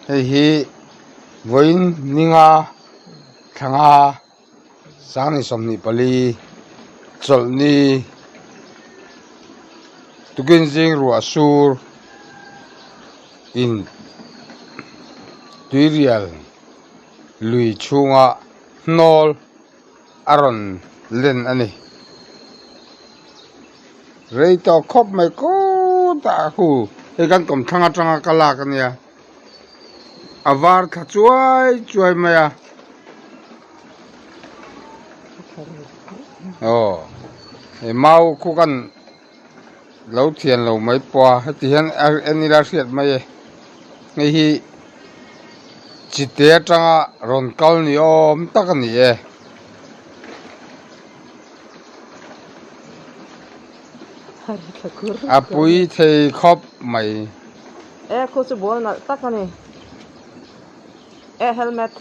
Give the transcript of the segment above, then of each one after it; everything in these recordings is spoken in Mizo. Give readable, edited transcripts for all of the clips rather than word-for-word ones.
Hei hi vawiin ninga thlanga sanghnih 24 chawlhni tukin zing ruah sur in tuirial lui chhunga hnawl a rawn len a ni. Rei tawh khawp mai kawtah hu hei kan kawmthlang atanga ka lak a nia a var thla chuai chuai mai a aw hei mau khu kan lo thian lo mai pawh a heti hian a en ila hriat mai e hei hi chite atanga rawn kal ni awm tak a ni e. A pui thei khawp mai. E khu chu ball nalh tak a ni e helmet.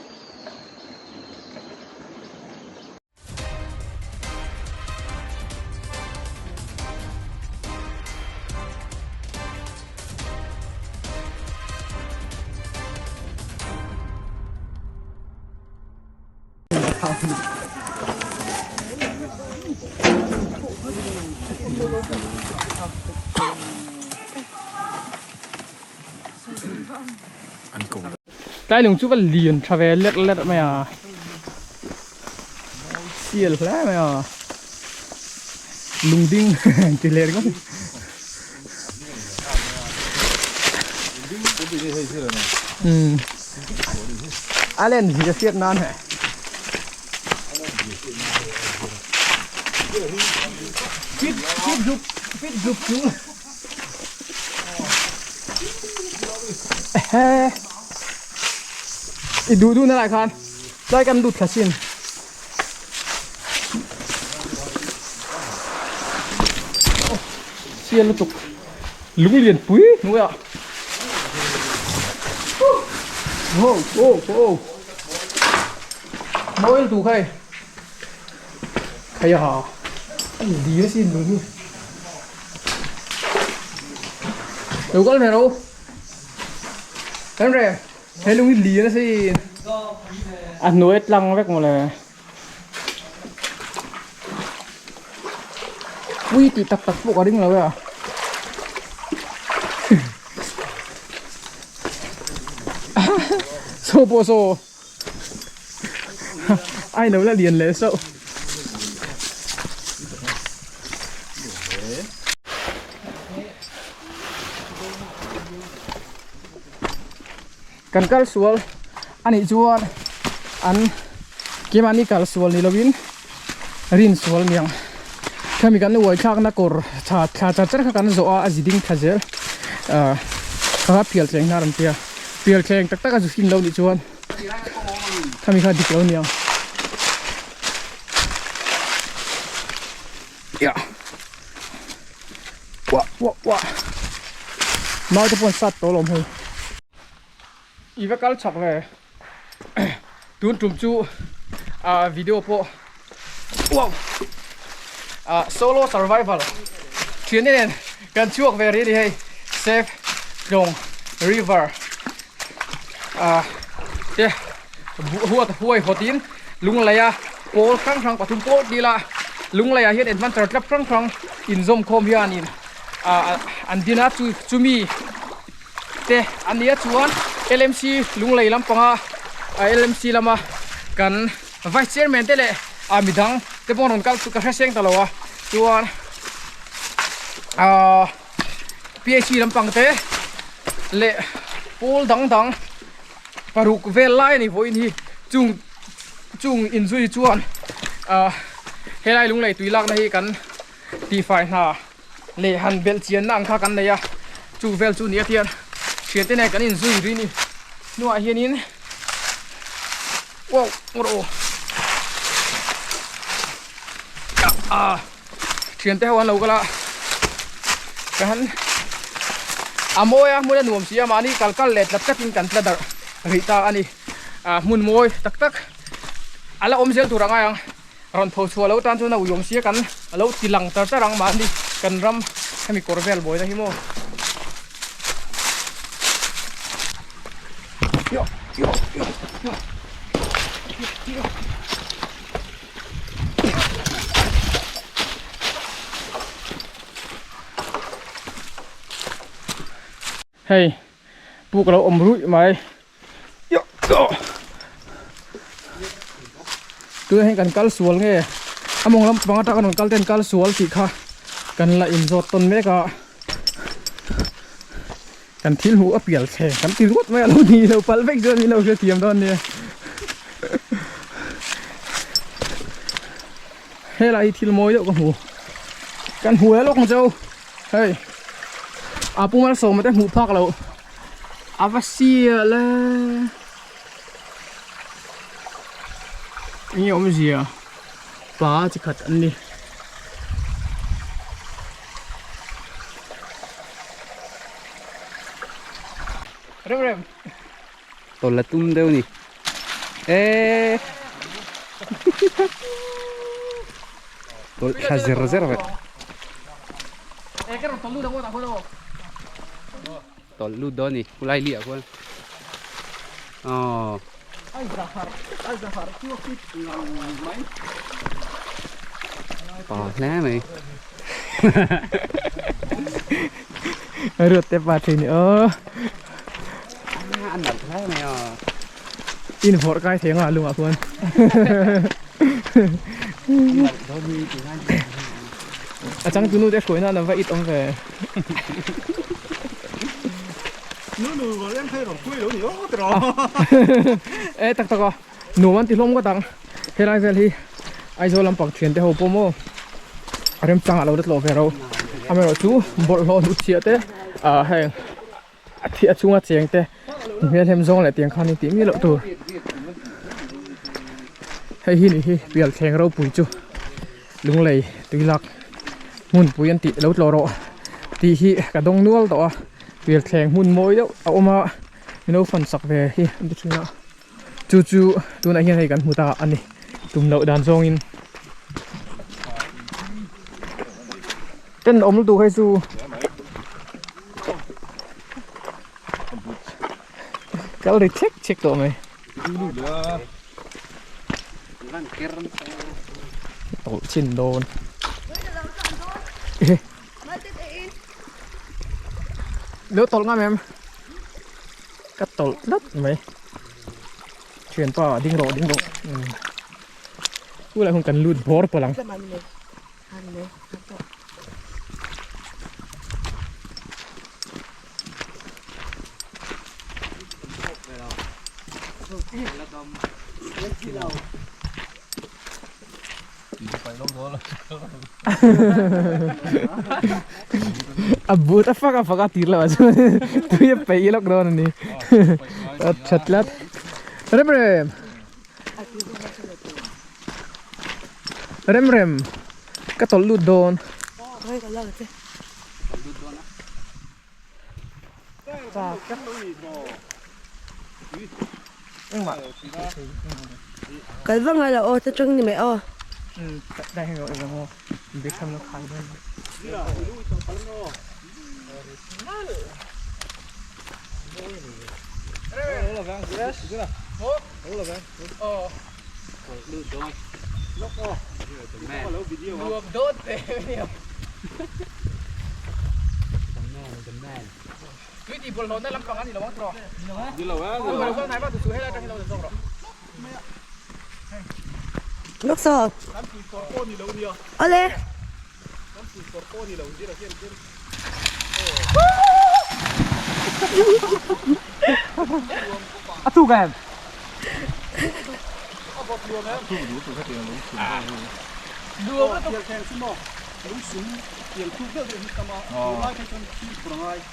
Tlai lung chu va lian tha ve lerh lerh mai a sial hle mai a lung ding ti leh ringawt umm a len zia hriat nan heh fit fit zuk fit zuk chu I duh duh na lai khan tlai kan lut thla sin. Sial lutuk lung lian pui hnuai ah. Oh oh oh. Mawi lutuk hei. Khaia an lir asin lung hi. Lo kal ve ro. Kan re he lung hi lir asin. A hnuai tlang vek mawle. Pui tih tak tak pawh ka ring lo e a. Saw pawh saw. Ai lo la lian leh sauh. Kan kal sual a nih chuan an keimahni kal sual ni lovin rin sual niang khami kan uai thlakna kawr tha thla char char kha kan zawh a a zi ding thla zel ah kha pial thleng hnar an tia pial thleng tak tak a zu hrin lo nih chuan khami kha dik lo niang ya wa wa wa mau te pawh an sat tawh alawm hei i va kal chak ve tun tum chu ah video pawh wow ah solo survival thian te nen kan chhuak ve rih a ni hei save tlawng river ah te huat huai hawtin lungleia pawl hrang hrang pathum pawl tih ila lungleiah hian adventure club hrang hrang inzawm khawm hianin ah an din a chu chumi te a nia chuan LMC lunglei lampanga LMC lama kan vice chairman te leh ah midang te pawh rawn kal chu ka hre seng ta lo a chuan ah PHC lampang te leh pawl dang dang paruk vel lai a ni vawiin hi chung chung inzui chuan ah helai lunglei tui lakna hi kan tihfai hna. Leh han belh chianna ang kha kan nei a, chu vel chu ni a tian thiante nen kan inzui ri ni hnuah hianin wow ngawr aw ah thiante ho an lo kal a ka han a mawi a hmun a nuam si a mahni kal kal leh tlat tlatin kan tla darh rih ta a ni ah hmun mawi tak tak a la awm zel tur a ngai ang. Rawn tho chhuah lo tan chuan a uiawm sia kan a lo ti lang tar tar ang mahni kan ram hemi kawr vel buaina hi maw. Hei puk alo awm ruih mai tunah hian kan kal sual nge a mawng lampang atanga kan rawn kal ten kal sual tih kha kan la inzawt tawn mek a kan thil hmuh a pial thleng kan ti ringawt mai a lo ni lo palh vek chuan min lo hrethiam dawn nia helai hi thil mawi deuh ka hmu kan hmu leh lawk ang cheu hei a pu malsawma te hmuh phak loh a va sial e enge awmzia pa chi khat an ni. Rem rem. Tawlh la tum deuh ni. Eee. Tawlh thla zer zer vek. Tawlh lut dawn ni. Khulai liah khuan. Aww. Pa hle mai. Ruat te pa thin ni aw. An nalh hle mai aw. In vawrh kai thei anga lungah khuan. A changtu nu te hruai nan a va it awm ve. E tak tak a nuam an ti hlawm ngawt ang helai vel hi Aizawl lampang thian te ho pawh maw remchang ah lo la tlawh ve ro amaherawh chu bawlhhlawh hnuh chhiah te ah heng a thi a chhunga cheng te hmel hem zawng leh tiang khan in tih miah loh tur hei hi nih hi pialthleng ropui chu. Lunglei tuilak hmunpui an tih lo tlawh rawh tih hi ka dawng nual tawh a pialthleng hmun mawi deuh a awm a mino fan sak ve hi an ti thin a chu chu tunah hian hei kan hmu ta a ni tum loh dan zawngin ten awm lutuk hei chu kal ri chek chek tawh mai. Tawlh chin dawn. Lo tawlh ngam em? Ka tawlh tlat mai. Thianpa ding rawh ding rawh. Kulai hun kan lut bawr pawlh ang. A but a fak a fak a tir lo ah chuan tui a peih lawk dawn a ni a tha tlat rem rem rem rem ka tawlh lut dawn. Kal vang a la aw ta tang ni mai aw. Lawk saw. Awle. A tuk em?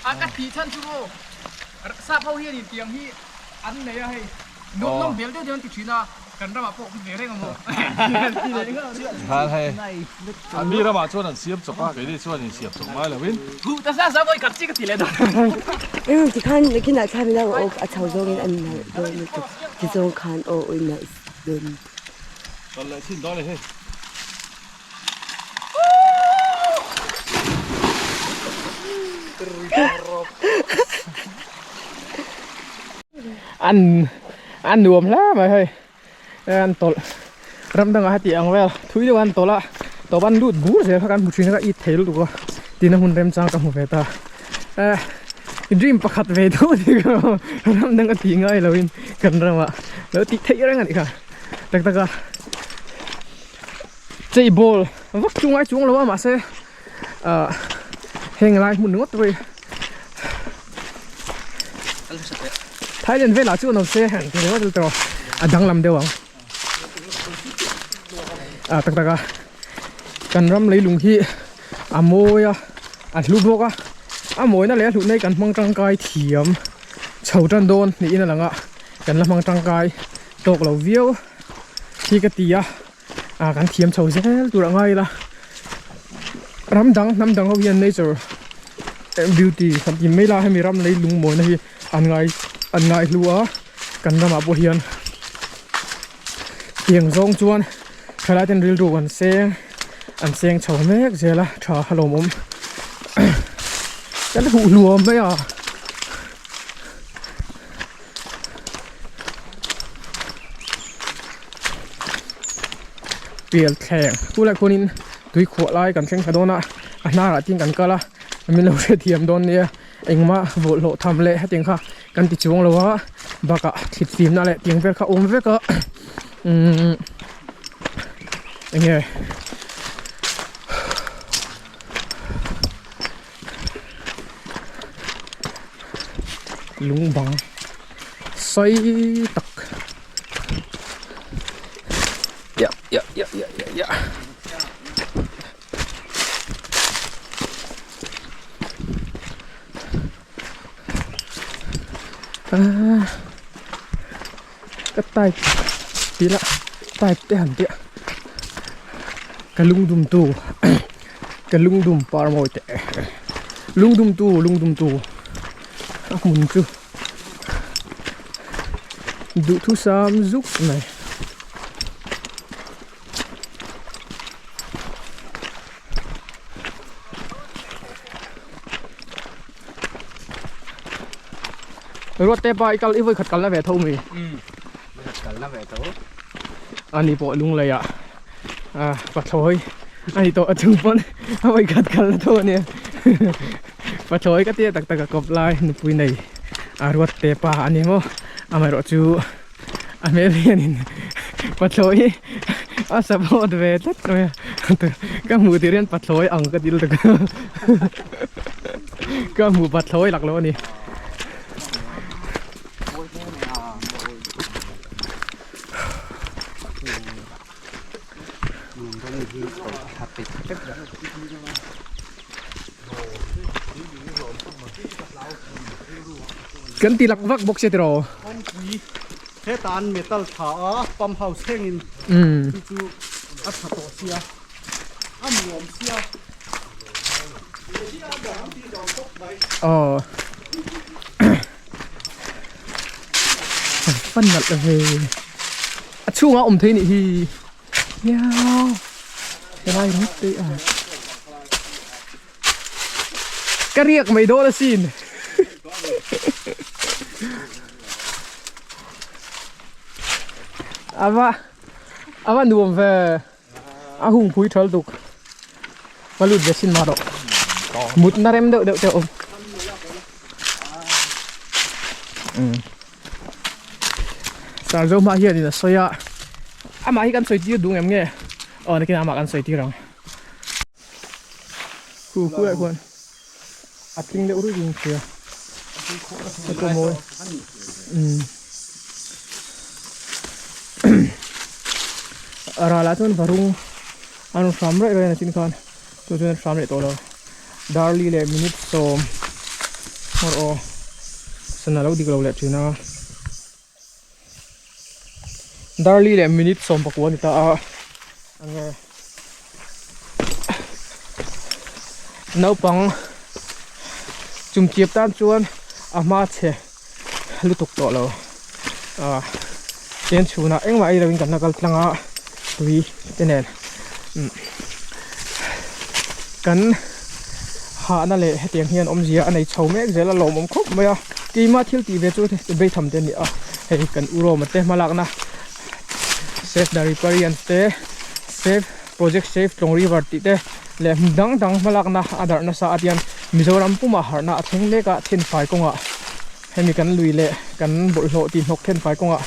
A ka tih chhan chu maw sap ho hian in tiang hi an nei a hei nuam nawm hmel deuh deuh an ti thin a kan ramah pawh ve reng a maw Khan hei an mi ramah chuan an siam chawp a keini chuan in siam chawp ngai lovin Huh ta sa sa vawi khat chi ka ti leh dawn. Eng ti khan nakinah thla min lo a chho zawngin an nalh dawn lutuk ti zawng khan aw ui nalh dawn. Kal leh chin dawn e hei. An a nuam hle mai hei an tawlh ram dangah heti ang vel thui deuh an tawlh a tawp an lut bur zel kha kan hmu thin a ka it thei lutuk a tina hmun remchang ka hmu ve ta eh dream pakhat ve deuh a ni kha ram dang a tih ngai loin kan ramah lo tih theih reng a nih kha tak tak a chei ball vak chu ngai chuang lo a mahse ah heng lai hmun ringawt pawh hi Thailand velah chuan awm se han ti ringawt zel tawh a danglam deuh ang ah tak tak a kan ram leilung hi a mawi a a hlu bawk a a mawina leh a hlutna hi kan hmang tangkai thiam chho tan dawn niin a lang a kan la hmang tangkai tawk lo viau hi ka ti a. ah kan thiam chho zel tur a ngai ila ram dang hnam dang ho hian nature beauty kan ti mai la hemi ram lei lung mawina hi an ngai an ngai hlu a kan ramah pawh hian tiang zawng chuan thalai ten rilru an seng an seng chho mek zel a tha a lawmawm kan huh hluam mai a. Pial thleng tunah khuanin tui khuah lai kan thleng thla dawn a a hnarah tin kan kal a min lo hrethiam dawn nia engmah bawlhhlawh tham leh hetiang kha kan ti chuang lo a bakah thlit fimna leh tiang vel kha a awm vek a umm enge. Lung bang sei tak ya ya ya ya ya ya ah ka type tih lah type te han tih a ka lungdum tu. Ka lungdum par mawi teh lungdum tu lungdum tu a hmun chu duhthusam zuk mai. Ruat te pa i kal i vawi khat kalna ve tho mi. Kalna ve tho. Ani pawh lunglei ah. Ah pathlawi a ni tawh a chung pawn a vawi khat kal na tho a nia pathlawi ka tia tak tak a kawp lai nupui nei a ruat te pa a ni maw amaherawh chu a hmel hianin pathlawi a support ve tlat mai a ka hmuh tir hian pathlawi ang ka ti lutuk ka hmuh pathlawi lak lo a ni. Kan ti lak vak bawk sia tiraw. Kawngpui heta an metal tha a pump house thlengin chu chu a tha tawh sia a nuam sia. Aw. Fan nalh ve. A chhungah awm thei nih hi. Miau. Helai ringawt te a. Ka riak mai dawn asin. Ava ava nuam ve. A hung pui thal tuk. Ka lut ve sin mah rawh. Mut na rem deuh deuh te a awm. Sarzo hmah hianin a sawi a. Amah hi kan sawi tir duh ngem nge? Aw nakinah amah kan sawi tir ang. Khu khu ah khuan a tling deuh ruih in hria. A pawh mawi. Umm. Ralah chuan varung a rawn hram raih raih a nachin khan chu chuan a hram leh tawh lo. Darli leh minute sawm hmawr aw sana lo dik lo leh thin a. Darli leh minute 19 a ni ta a enge naupang chumchiap tan chuan a hma chhe lutuk tawh lo ah chen chhunah engmah ei loin kan la kal tlang a tui te nen kan hahna leh hetiang hian awmzia a nei chho mek zel a lawmawm khawp mai a keimah thil tih ve chu beitham te a ni a. Hei kan u Roma te hmalakna Save the Riparians te Save Project Save Tlawng River tih te leh hmun dang dang hmalakna a darh nasa a tian Mizoram pumah harhna a thleng mek a thenfai kawngah hemi kan lui leh kan bawlhhlawh tih hnawk thenfai kawngah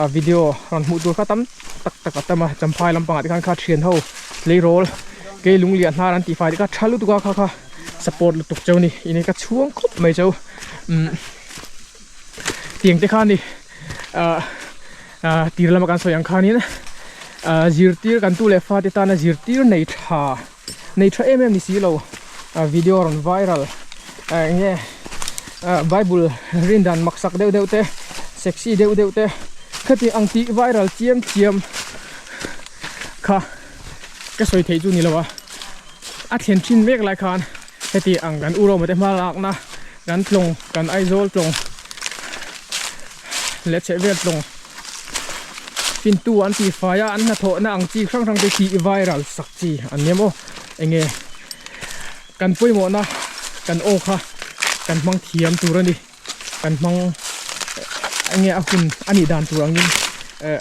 a video rawn hmuh tur kha tam tak tak a tam a Champhai lampangah te khan kha thian ho tleirawl kei lungliah hnar an tihfai te kha tha lutuk a kha kha support lutuk cheu ni ine ka chhuang khawp mai cheu umm. Tiang te kha a ni ah ah tir lama kan sawi ang khanin ah zirtir kan tu leh fate tana zirtir nei tha nei tha em em ni si lo ah video rawn viral ah eng nge ah bible rin dan mak sak deuh deuh te sexy deuh deuh te khati ang tih viral chiam chiam kha ka sawi theih chu ni lo a a thlen thin mek lai khan heti ang kan u Roma te hma lakna kan tlawng kan Aizawl tlawng leh chheh vel tlawng fintu an tih fai a an hnathawhna ang chi hrang hrang te khi viral sak chi an ni maw enge kan pawimawhna kan aw kha kan hmang thiam tur a ni kan hmang enge a hun a nih dan tur angin eh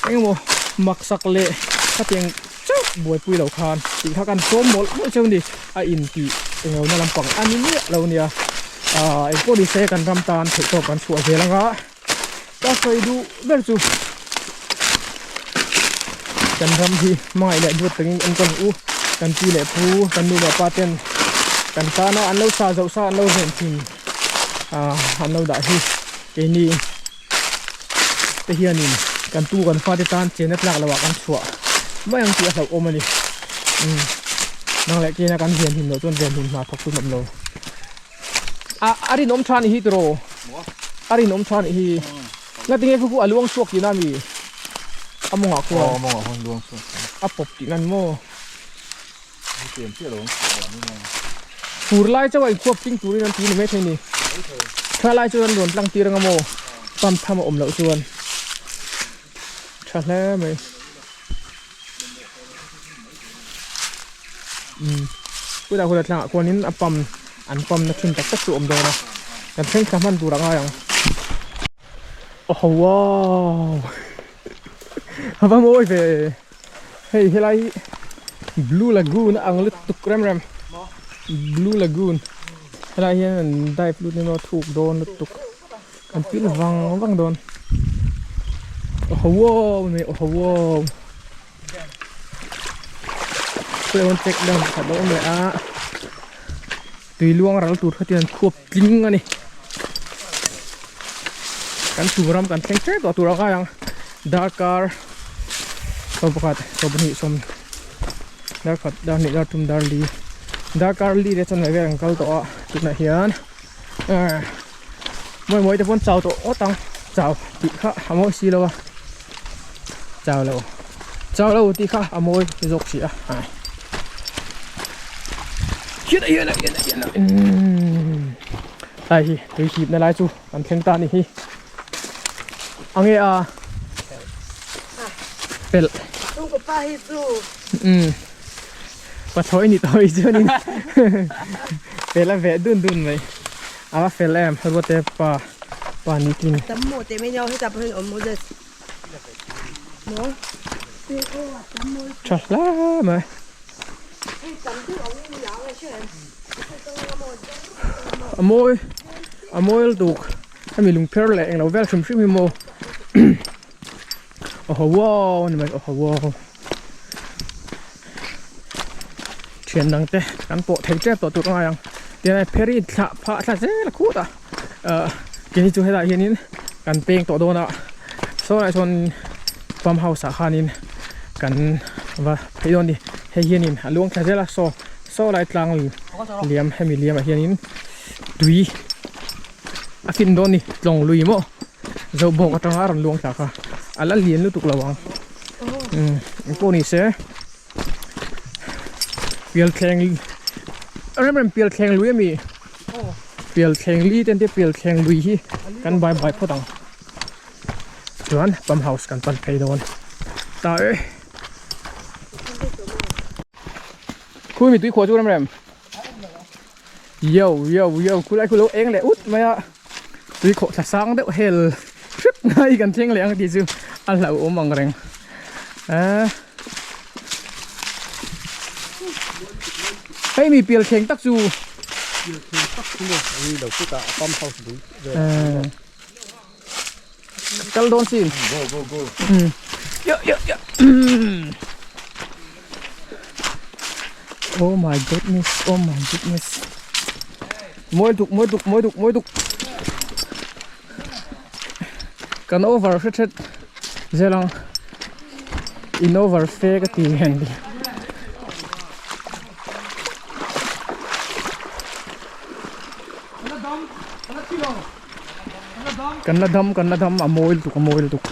engemaw maksak leh khatiang chauh buaipui lo khan tih kha kan sawm mawlh mawlh cheu a ni a in tih englo na lampang a ni miah lo nia ah engpawh ni se kan ram tan theih tawp kan chhuah zel anga ka sawi duh ber chu kan ram hi hmangaih leh duat takin enkawl ang u kan pi leh pu kan nu leh pa ten kan tana an lo sa zoh sa an lo ven thin ah an lo dah hi keini te hianin kan tu kan fate tan chena tlak loh ah kan chhuah mai ang tih a hlauhawm a ni umm nang leh kena kan ven him loh chuan ven him hna thawk chu hlawm lo a a rinawm tha anih hi tiraw a rinawm tha anih hi ngatinge khu khu a luang chhuak tihna ami a mawngah khuan a mawngah khuan luang chhuak a pawp tihna ni maw Hetiang chiah lo ang chhuah dan in a. Fur lai chauh a inkhuap tling turin an ti ni maithei ni. Tha lai chuan an rawn tlang tir anga maw pump tham a awm loh chuan tha hle mai. Umm chutah hunah tlangah khuanin a pump an pump na thin tak tak chu a awm dawn a kan thleng thla hman tur a ngai ang. Aww wow a va mawi ve hei helai hi blue lagoon a ang lutuk rem rem blue lagoon helai hian an dive lut emaw thuk dawn lutuk an pil vang vang dawn aww wow mai aww wow check dam pakhat a awm leh a tui luang ral tur kha chuan khuap tling a ni kan tum ram kan thleng tep tawh tur a ngai ang darkar sawmpakhat sawmpahnih sawm darkhat dar hnih dar tum dar li darkar li te chuan vel kan kal tawh a tunah hian eh mawi mawi te pawn chau tawh ngawt ang chau tih kha a mawi si lo a chau lo chau lo tih kha a mawi zawk si a. Hian hian hian hian lai hi tui hip na lai chu an thleng ta ni hi ange a pel Chung ko pa hi chu pathawi ni tawh hi chuanin pel a veh dun dun mai a va fel em ruate pa pa ni tin tam mo te mai nhau heta pawh hian awm mo zet Tha hle mai. A mawi a mawi lutuk hemi lungpher leh englo vel hrim hrim hi maw awhaw wow ani mai awhaw wow thian dang te kan pawh thei tep tawh tur a ngai ang tin a pheri thlah phah thla zel a khut a ah keini chu helaiah hianin kan peng tawh dawn a saw lai sawn pump house ah khanin kan va phei dawn a ni hei hianin a luang thla zel a saw saw lai tlang liam hemi liam ah hianin tui a fin dawn a ni tlawng lui maw zo bawk atanga a rawn luang thla kha a la lian lutuk lo ang umm engpawh ni se pial thleng rem rem pial thleng lui ami pial thleng li te an tia pial thleng lui hi kan bai bai phawt ang chuan pump house kan pan phei dawn ta e khui mi tui khuah chu rem rem yo yo yo khulai khu lo eng leh ut mai a tui khawh thla sang deuh hel hrep. Ngai kan thleng leh ang tih chu a hlauhawm ang reng. Eh. Hei mi pial thleng tak chu. Pial thleng tak chu maw ani lo chutah a pump house bul vel. Eh. Kal dawn sin. Go go go. Yo yo yo. Oh my goodness, oh my goodness. Mawi duk, mawi duk, mawi duk, mawi duk. Kan over hret hret zel ang. In over fe ka ti hian ni. Kan la dam, kan la dam a mawi lutuk, a mawi lutuk.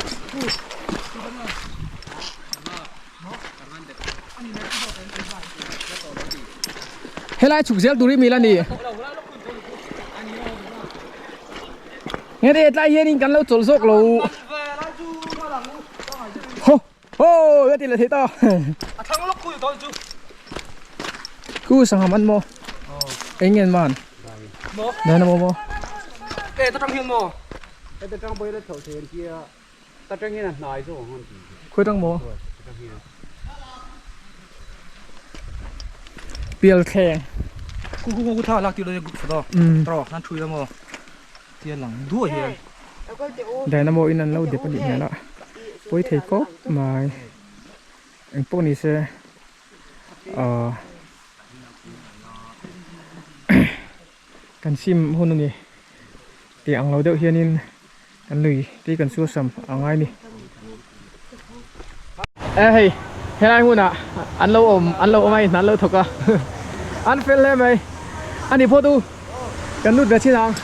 Helai chhuk zel tur hi mil a ni. Nghe đây tlai hianin kan lo chawlh zawk lo. Ho ho ka ti la thei ta. A thlang lawk khu dawn chu. Khu sangha man maw? Eng ngen man? Maw? Nana maw maw? E ta tang hian maw? E ta tang boi la chho thei an tia. Ta tang hian a hnai zawk ang an ti. Khawi tang maw? Pial thleng. Ku ku ku tha lak ti lo group photo. Tro nan thui la maw? Tia lang duai hian. Dynamo in an lo dep a nih hmel a. Pawi thei kawp mai. Eng pawh ni se ahh kan sim hun a ni tih ang lo deuh hianin kan lui te kan sual sam a ngai a ni. E hei helai hmunah an lo awm an lo awm a inhna an lo thawk a an fel hle mai a ni phawt u kan lut ve chin ang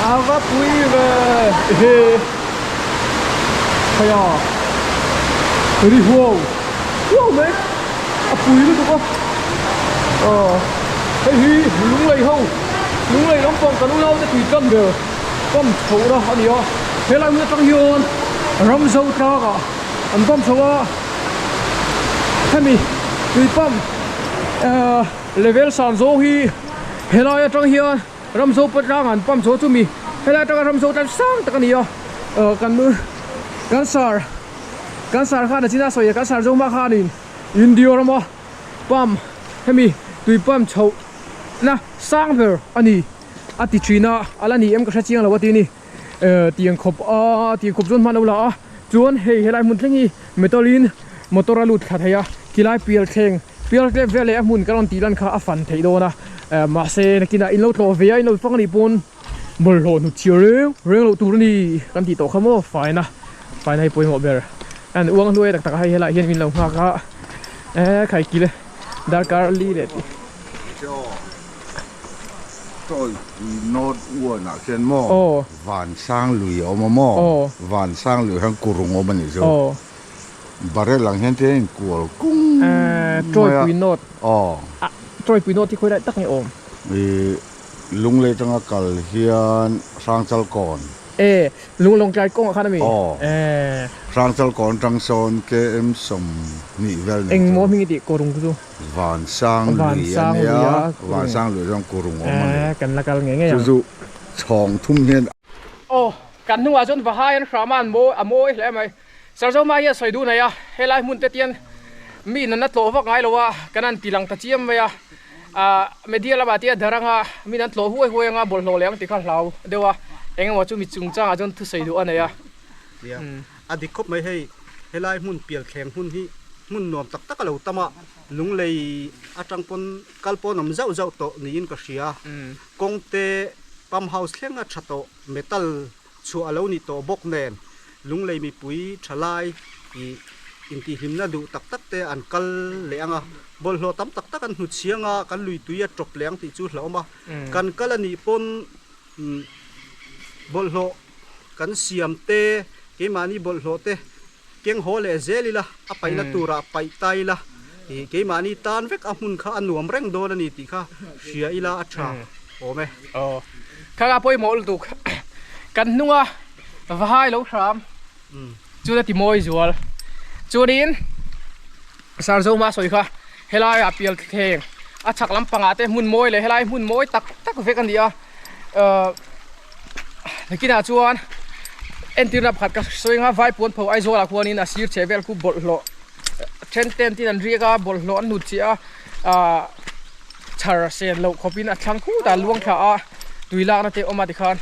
a va pui ve ehe khaia ri huau huau mai a pui lutuk a aw hei hi lunglei ho lunglei lampang kan unau te tui tlang ber pump chhoh na a ni a helai hmun atang hian ramzo tlangah an pump chho a hemi tui pump ehh level san zawng hi helai atang hian ramzo pa tlangah an pump chho a chumi helai atanga ramzo tlang sang tak a ni a ehh kan kan sar kan sar khan a chin a sawi a kan sar zawng hma khanin India rama pump hemi tui pump chhoh na sang ber a ni. A ti thin a, a la ni em ka hre chiang lo a ti ni. Eh tiang khawp a, tiang khawp chuan hman lo la a, chuan hei helai hmun thleng hi metal in motor a lut thla thei a, khilai pial thleng, pial tlem vel leh a hmun ka rawn tih lan kha a fan theih dawn a, eh mahse nakinah in lo tlawh ve a, in lo fang a nih pawn bawlhhlawh hnut chhiar reng reng loh tur a ni kan tih tawh kha maw faina, faina hi pawimawh ber. An uang hnuai tak tak a hei helaiah hian min lo nghak a, eh khaikil darkar li leh tih. Tawi pui North One ah khian maw Vansang lui a awm a maw Vansang lui hian kurung awm a nih chu barrel ang hian tia inkual kung mai a Tawi pui North Tawi pui North hi khawi lai tak nge awm? Ih Lunglei atanga kal hian Hrangchal kawn. E Lunglawng tlai kawngah khan a mi? Aw. Hrangchal kawn atang sawn KM 20 vel nen chu. Engmaw hming i tih kurung chu? Vansang lui a nia, Vansang lui chuan kurung awm a ni. Kan la kal ngei ngei ang. Chu chu chhawng thum hian. Aw, kan hnungah chuan Vahai an hram a, an mawi a mawi hle mai. Sarzawma hi a sawi duh nei a, helai hmun te tian mi in an la tlawh vak ngai lo a, kan han ti lang ta chiam mai a. Ah, media lamah te a dar anga mi in an tlawh huai huai anga bawlhhlawh leh ang tih kha hlau deuh a, eng emaw chu mi chungchangah chuan thusawi duh a nei a. Nia, a dik khawp mai hei, helai hmun pialthleng hmun hi hmun nuam tak tak a lo tam a. Lunglei atang pawn kal pawn awm zauh zauh tawh niin ka hria. Kawng te pump house thleng a tha tawh, metal chhuah a lo ni tawh bawk nen Lunglei mipui tha lai ih intihhlimna duh tak tak te an kal leh ang a, bawlhhlawh tam tak tak an hnu chhiang a, kan lui tui a tawp leh ang tih chu hlauhawm a. Kan kal a nih pawn bawlhhlawh kan siam te, keimahni bawlhhlawh te Keng haw leh zel ila, a paihna turah paih ta ila, ih keimahni tan vek a hmun kha a nuam reng dawn a ni tih kha hria ila a tha awm e. Aw, thlalak pawimawh lutuk kan hnunga vahai lo hram chu la ti mawi zual. Chuanin Sarzawma sawi kha helaiah pial thleng a chhak lampangah te hmun mawi leh helai hmun mawi tak tak vek a ni a, ahh. Nakinah chuan entirna pakhat ka sawi anga Vaipuan pho Aizawlah khuanin a sir chhe vel khu bawlhhlawh then ten tin an riak a bawlhhlawh an hnut chiah a ahh chhar sen loh khawpin a thlang khut a luang thla a tui lakna te a awm a tikhan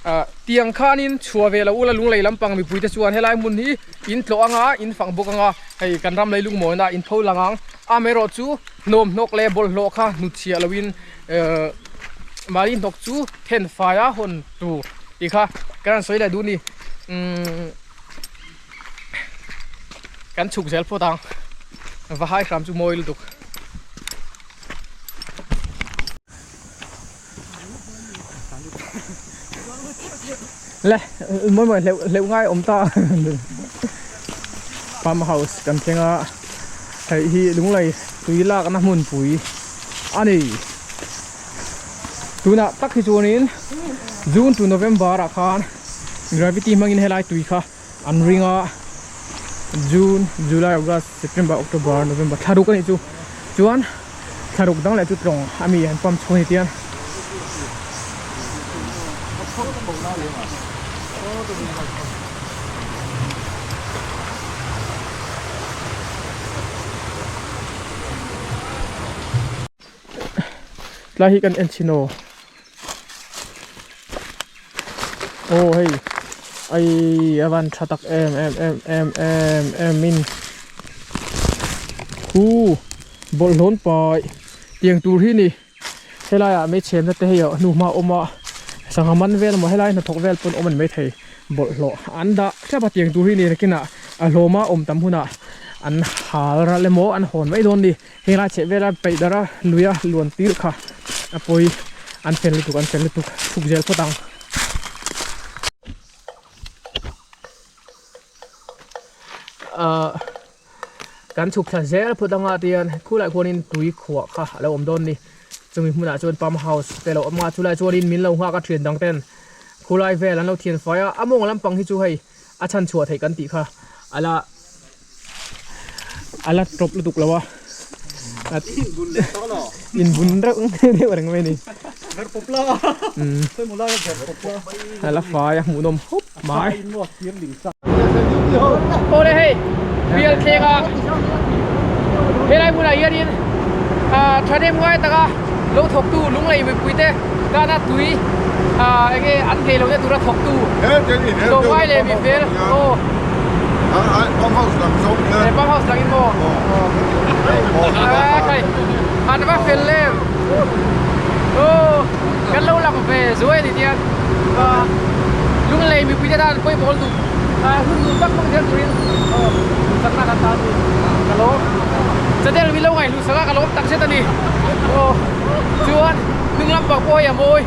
ahh tiang khanin chhuah ve loh ula lunglei lampang mipui te chuan helai hmun hi in tlawh anga in fang bawk anga hei kan ram lei lungmawina in pho lang ang amaherawh chu hnawmhnawk leh bawlhhlawh kha hnutchhiah loin ehh mahni hnawk chu then faia hawn tur tih kha kan han sawi leh duh a ni umm kan chhuk zel phawt ang va hai hram chu mawi lutuk. Le mawi mawi hleuh hleuh ngai awm ta farm house kan thleng a hei hi lunglei tui lakna hmunpui a ni tunah tak hi chuanin june to november ah khan gravity hmangin helai tui kha an ring a june july august september october november thla ruk a nih chu chuan thla ruk dang leh chu tlawng a mi an pump chhuak a ni tiang. Tlai hi kan en chhin aw aw hei ai a van tha tak em em em em em em in hu bawlhhlawn pai tiang tur hi ni helai ah hmeichhe te hei a hnu hma a awm a sangha man vel emaw helai hnathawk vel pawn awm a ni maithei bawlhhlawh an dah thlap a tiang tur hi ni nakinah a hlawma awm tam hunah an hal ral emaw an hawn mai dawn a ni. Helai chheh vela peih darh a lui a luan tir kha a pawi an fel lutuk an fel lutuk chhuk zel phawt ang. Ahh kan chhuk thla zel phawt anga tihian khulai khuanin tui khuah kha a lo awm dawn a ni chumi hmunah chuan pump house te lo awm a chulai chuanin min lo nghak a thian dang ten khulai vel an lo thian fai a a mawng lampang hi chu hei a chhan chhuah theih kan tih kha a la a la tawp lutuk lo a in bun reuh deuh reng mai a ni a la fai a hmuhnawm khawp mai awle hei bial thleng a helai hmunah hianin ah thahnem ngai taka lo thawktu lunglei mipui te tana tui ah enge an nghei lohna tura thawktu tlawmngai leh mi fel aw pump house dang in maw an va fel em aw kan lo lang ve zuai a ni tiang lunglei mipui te tan pawimawh lutuk hun nuam tak hmang zel turin aw chakna kan tan a ni ka lawm channel min lo ngaihluh sak a ka lawm takzet a ni aw chuan hnung lampang pawh hei a mawi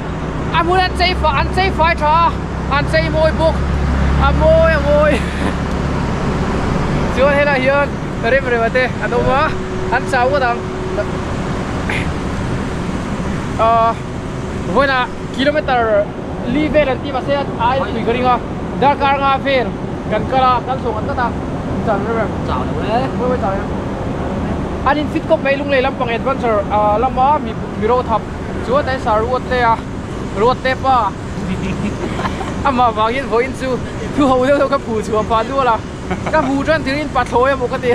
a hmun an chei fah an chei fai tha a an chei mawi bawk a mawi a mawi chuan helaiah hian rem rem a te an awm a an chau ngawt ang ahh vawiinah kilometer li vel an ti mahse a ai a tui ka ring a darkar nga vel kan kal a kan chhuak ang tlat a chau rem rem chau lo e mawi mawi chau em an in fit khawp mai lunglei lampang adventure ah lama mi mi ro thap chuan an sa ruat te a ruat te pa amah vangin vawiin chu thu ho deuh deuh ka phu chhuah pah nual a ka hmu tan tirin pathlawi emaw ka ti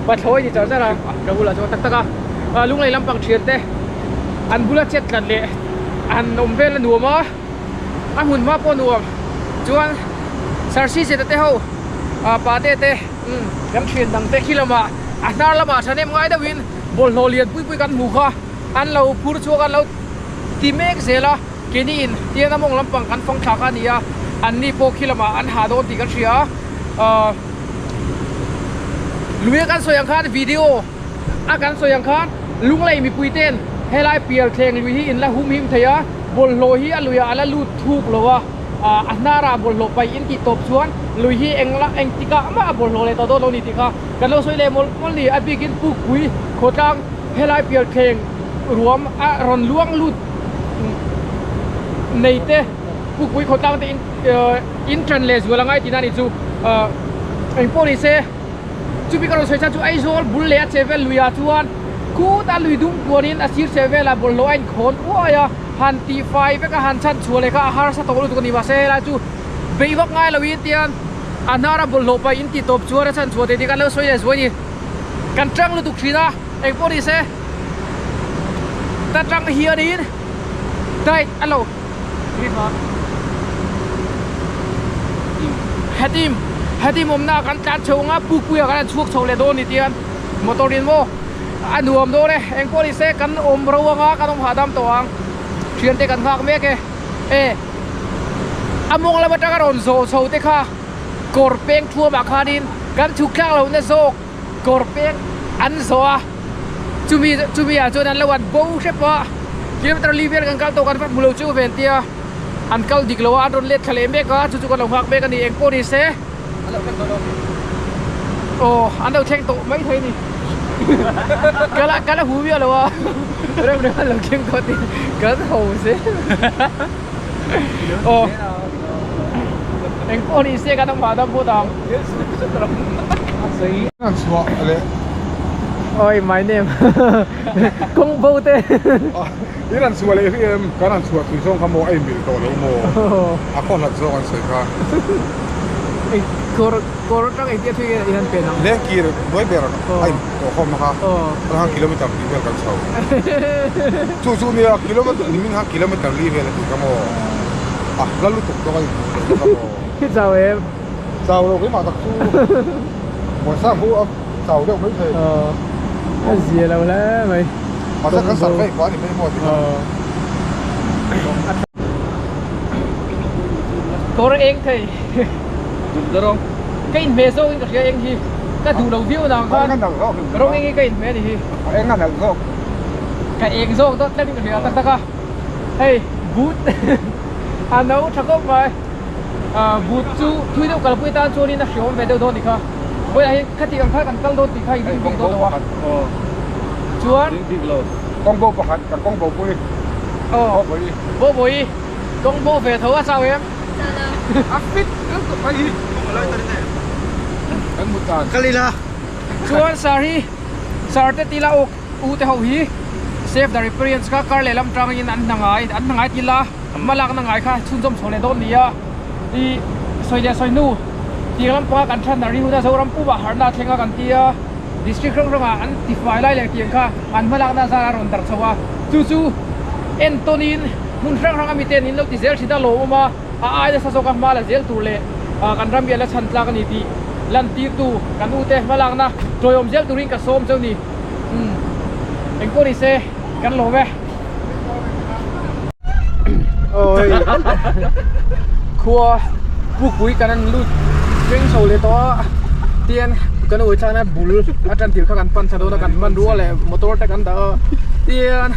pathlawi ni char char a ka bulah chuan tak tak a lunglei lampang thian te an bula chet tlat leh an awm vel a nuam a a hmun hma pawh nuam chuan sarsi zeta te ho ah pa te te umm kan thian dang te khi lamah a hnar lamah thahnem ngai deuhin bawlhhlawh lian pui pui kan hmu kha an lo phur chhuak a an lo ti mek zel a keini in tiang a mawng lampang kan fang thla kha a ni a an ni pawh khi lamah an hah dawn tih kan hria a ah lui a kan sawi ang khan video a kan sawi ang khan lunglei mipui ten helai pial thleng lui hi in la hum him thei a bawlhhlawh hi a luiah a la lut thuk lo a ah a hnarah bawlhhlawh paih in tih tawp chuan lui hi engla engtikah mah a bawlhhlawh leh tawh dawn lo ni tih kha kan lo sawi leh mawlh mawlh ni a bikin pukpui khawtlang helai pial thleng ruam a rawn luang lut nei te pukpui khawtlang te in in tan leh zual a ngai tihna a ni chu ah engpawh ni se. Chumi ka rawn sawi chan chu Aizawl bul leh a che vel luiah chuan khutah lui dum kuanin a sir che velah bawlhhlawh a inkhawn uai a. Han tih fai vek a han chhan chhuah leh kha a harsa tawh lutuk a ni mahse helai chu beih vak ngai lo in tian a hnar a bawlhhlawh paih in tih tawp chuan a chhan chhuah theih tih kan lo sawi leh zuai a ni. Kan tang lutuk thin a engpawh ni se ta tang hianin diet a lo hetim hetim awmna kan tlan chho anga pukpuia kan han chhuak chho leh dawn ni tian motor in maw a nuam dawn e engpawh ni se kan awm ro anga kan awm hahdam tawh ang thian te kan nghak mek e e a mawng lam atanga rawn zawh chho te kha kawr peng thuamah khanin kan chhuk thlak lohna zawk kawr peng an zawh a chumi chumi ah chuan an lo an bo hrep a kilometer li vel kan kal tawh kan va hmu lo chu ven tia an kal dik lo a an rawn let thla leh mek a chu chu kan lo nghak mek a ni engpawh ni se aw an lo thleng tawh mai thei a ni ka la ka la hu miah lo a rem rem an lo thleng tawh tih kan ho zel aw engpawh ni se kan awm hahdam phawt ang. Oi my name kawng bo te. I rawn chhuah leh hrih em? Kan rawn chhuah tui zawng kha maw a inmil tawh lo maw? A khaw hlat zawk an sawi kha. Eng kawr kawr atang engtia thui nge i han pen ang? Lengkir hnuai ber a in tawh khawm a kha. Kan han kilometer tih vel kan chho. Chu chu nia kilometer nimin khan kilometer li vel a ti kha maw? A hla lutuk dawk a inhmuh leh kha maw? I chau em? Chau lo keimah tak chu Muansang pawh a chau deuh mai thei. A zia lo hle mai. Mahse kan survey pah a ni mai maw ti kha. Kawr eng thei. Ka inhmeh zawk in ka hria eng hi. Ka duh lo viau nang khan. Rawng eng hi ka inhmeh a ni hi. A eng a nalh zawk. Ka eng zawk dawt tlat in ka hria tak tak a. Hei boot a no tha khawp mai. Boot chu thui deuh kalpui atan chuanin a hriawm ve deuh dawn tih kha vawilah hian khati ang kha kan kal dawn tih kha i ring bik dawn lo a chuan kawng bo pakhat kan kawng bo pui aw bo bawi kawng bo ve tho a chau em a fit lutuk mai hi kan mut dan kal ila chuan sir hi sir te tila awk u te ho hi save the riparians kha kar lehlam tangin an hna ngai an hna ngai tila Hmalakna ngai kha chhunzawm chho leh dawn nia i sawi leh sawi hnu tiang lampanga kan than a ri hun a Zoram pumah harhna a thleng a kan ti a, district hrang hrangah an tifai lai leh tiang kha an hmalakna zar a rawn darh chho a, chu chu entawnin hmun hrang hrang a miten in lo ti zel thin a lawmawm a, a ai nasa zawk a hma la zel tur leh kan ram hi a la chhan tlak a ni tih lantirtu kan ute hmalakna tawiawm zel turin ka sawm cheu ni. Umm engpawh ni se kan lawm e. Oi khua pukpui kan an lut thleng chho leh tawh a tian kan ui thlakna bul a tan thil kha kan pan thla dawn a kan hmanrua leh motor te kan dah a tian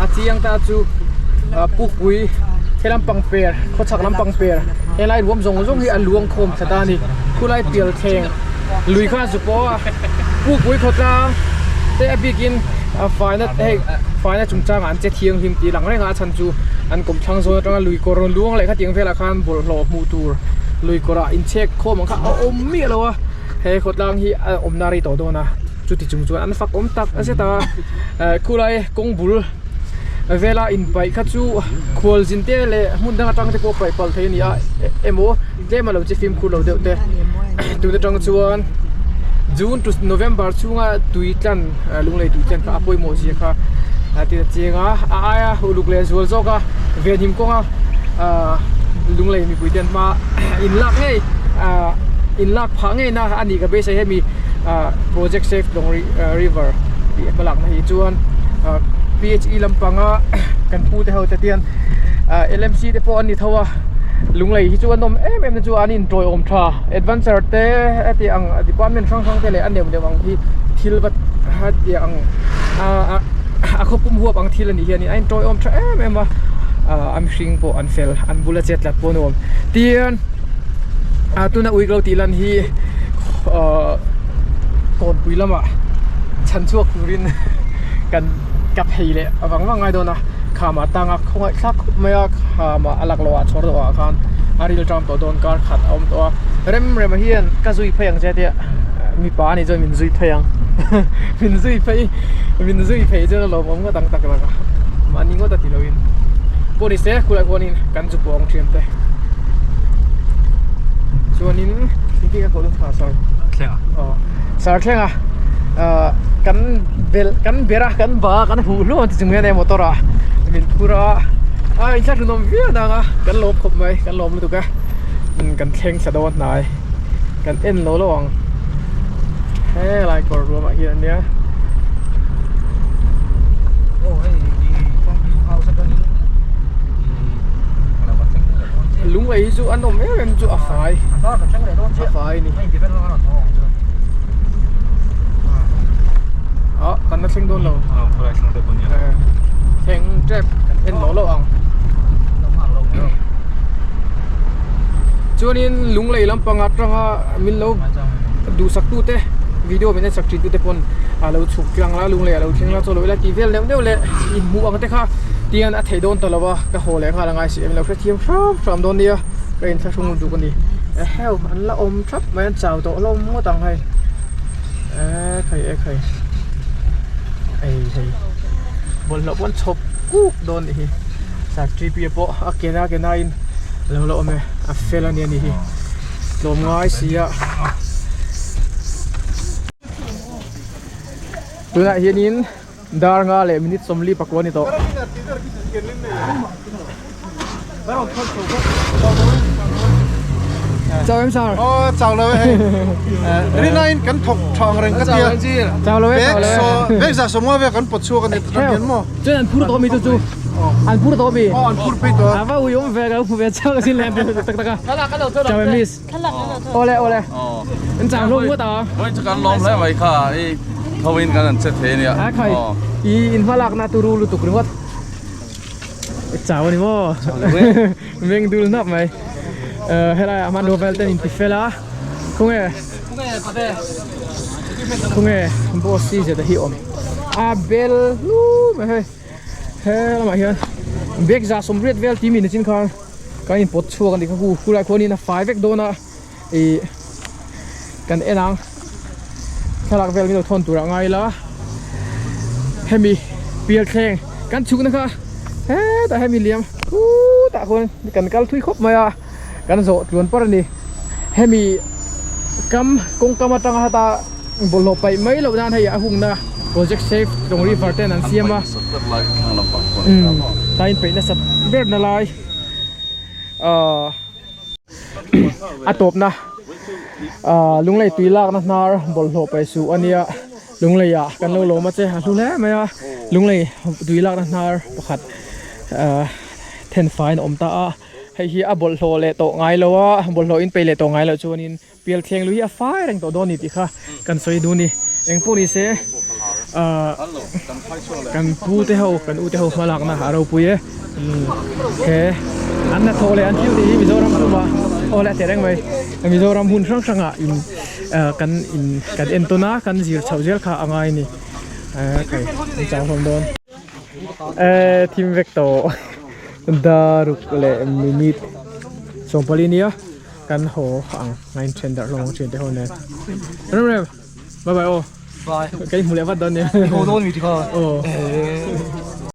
a chiang ta chu pukpui he lampang per khawchhak lampang per helai ruam zawng zawng hi a luang khawm thla ta a ni khulai pial thleng lui kha a zu pawh a pukpui khawtlang te a bikin a faina hei faina chungchangah an che thianghlim tih lang reng a a chhan chu an kawmthlang zawn atanga lui kawr rawn luang leh khatiang velah khan bawlhhlawh hmuh tur lui kawrah inchhek khawm ang kha a awm miah lo a he khawtlang hi a awmna rei tawh dawn a chuti chung chuan an fak awm tak zet a eh khulai kawng bul vela inpaih kha chu khualzin te leh hmun dang atang te pawh paih palh thei a ni a emaw tlem a lo chi fimkhur lo deuh te tun atang chuan June to November chhunga tui tlan lunglei tui tlan kha a pawimawh zia kha a ti chiang a a aia uluk leh zual zawk a venhim kawnga ahh lunglei mipui te an hma in lak ngei ahh in lak phah ngei na a nih ka beisei hemi ahh project save tlawng river tih hmalakna hi chuan ahh P_H_E lampanga kan pu te ho te tian ahh L_M_C te pawh an ni tho a lunglei hi chu an awm em em na chu an intawiawm tha adventure te heti ang department hrang hrang te leh a neuh neuh ang hi thil va heti ang a a khawpum huap ang thil a nih hian a intawiawm tha em em a ah a mihring pawh an fel an bula chet tlat pawh a nuam tin ah tuna ui ka lo tih lan hi ah kawnpui lamah chhan chhuak turin kan ka phei leh vang vang ngai dawn a khamah tanga khawngaih thlak khawp mai a khamah a laklawh ah chhawr dawhah khan a ril ṭam tawh dawn kar khat a awm tawh a rem rem hian ka zui phei ang che tia mipa a nih chuan min zui phei ang min zui phei min zui phei chuan a lawmawm ngawt ang tak tak a mahni ngawt a ti loin. Engpawh ni se khulai khuanin kan zu pawng thian te chuanin engtin ka koh dawn kha sar thlenga aw sar thlenga ah kan bel kan ber a kan ba a kan huh hluam ti chung hian hei motor ah min phur a a inthlahrunawm viau dang a kan lawm khawp mai kan lawm lutuk a kan thleng thla dawn hnai kan en lo lo ang helai kawr ruamah hian ania. Lung lei hi chu an awm em em chu a fai a fai a ni ah kan la thleng dawn lo thleng tep kan en lo lo ang chuanin lung lei lampang atanga min lo duhsak tute video min en sak thin tute pawn a lo chhuk tlang la lung lei a lo thleng la chaw lo ila tih vel neuh neuh leh inhmuh ang te kha tian a theih dawn ta lo a ka haw leh nghal a ngai si em lo hrethiam hram hram dawn nia ka inthlahrung lutuk a ni eheu an la awm thap mai an chau tawh hlawm ngawt ang hei ekhai ekhai ei hei bawlhhlawh pawh an chhawp kuk dawn nih hi sakṭi pi pawh a ke na ke na in a lo la awm e a fel a nia ni hi. Tlawm ngai si a tunah hianin dar nga leh minute 40 pakua a ni tawh. Chau em sir? Aw chau lo e hei. Rina in kan thawk tha ang reng ka tia. Chau lo e chau lo e. Bag za sawmnga vel kan pawt chhuak a ni ta hian maw. Chuan an phur tawh mi chu chu. An phur tawh mi. Aw an phur phei tawh. A va ui awm ve ka lo hmu ve chauh asin le tak tak a. Chau em miss. Awle awle. An chau hlawm ngawt a. Vawiin chu kan lawm hle mai kha i tho in kan an che thei a nia. A khai i in hma lakna turu lutuk ringawt. Chau a ni maw? Meng dul hnap mai. Helai ah hmanrua vel ten in ti fel a. Khawnge Khawnge boss si zet a hi awm. A bel hlu mai hei. He lamah hian bag 180 vel tih mi nichin khan kan in pawt chhuak a ni kha hu khulai khuanin a fai vek dawn a ih kan en ang thlalak vel min lo thawn tur ah ngai ila hemi pial thleng kan chhukna kha hetah hemi liam khutah khuan kan kal thui khawp mai a kan zawh tluan par a ni hemi kam kawng kam atanga heta bawlhhlawh paih mai loh nan hei a hungna project safe Tlawng river ten an siam a umm tlai in peih nasat ber na lai ahh a tawpna ahh lunglei tui lakna hnar bawlhhlawh paih suh a nia lunglei ah kan lo lawm a che a hlu hle mai a lunglei tui lakna hnar pakhat ahh then faiin a awm ta a. Hei hi a bawlhhlawh leh tawh ngai lo a, bawlhhlawh in peih leh tawh ngai loh chuanin pial thleng lui hi a fai reng tawh dawn a ni tih kha kan sawi duh a ni. Eng pawh ni se ahh kan pu te ho kan u te ho hma lakna a ropui e. He an hnathawh leh an thil tih hi Mizoram pumah aw le a teh reng mai. Mizoram hun hrang hrangah in ah kan in kan entawn a kan zir chhoh zel kha a ngai a ni. Kai an chau hlawm dawn. Eh thim vek tawh daruk leh minute 40 nia kan haw ang a in then darh hlawm ang thian te ho nen rem rem bye bye aw bye ka in hmu leh vat dawn nia haw dawn mi tikha aw.